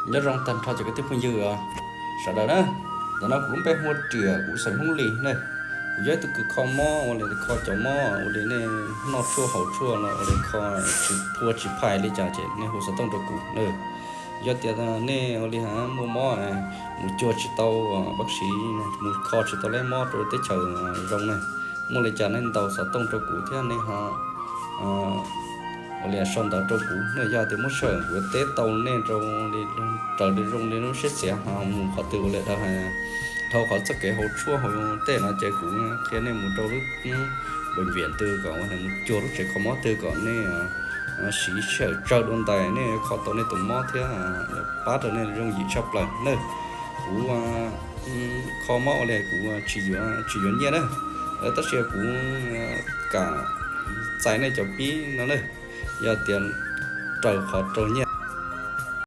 Nyob zoo tag nrho cov kwv tij phooj ywg sawv daws na. Ntawm no kuv lub npe hu ua Riam, kuv xeem Hmoob Lis na. Kuv yog ib tug kws kho mob, ua li kho cov mob ua li nej noj tshuaj haus tshuaj los ua li kho tsis phua tsis phais li cas ces nej hu xov tooj rau kuv na. Yog tias nej ua li muaj mob, mus cuag tsis tau pab xiv, mus kho tsis tau lab mob rau teb chaws zoo na, muaj li cas nej ntaus xov tooj rau kuv thiab nej ho ua li sau ntawv rau kuv na. Yog tias muab sawm kuv teb tau nej rau li raws li zoo li lub siab xav ho mus qhov twg ua li daws, dhau qhov txoj kev haus tshuaj haus tej no ces kuv qhia nej mus rau lub npeem viam twg kom mus cuag lub tsev kho mob twg kom nej siv sij hawm tsawg dua ntais nej kho tau nej tus mob thiab pab rau nej zoo yim tshaj plaws na. Kuv kho mob ua li kuv tsis yuav nyiaj na, tab sis kuv kam txais nej cov pib no na. Yog tias raws qhov raug nyiaj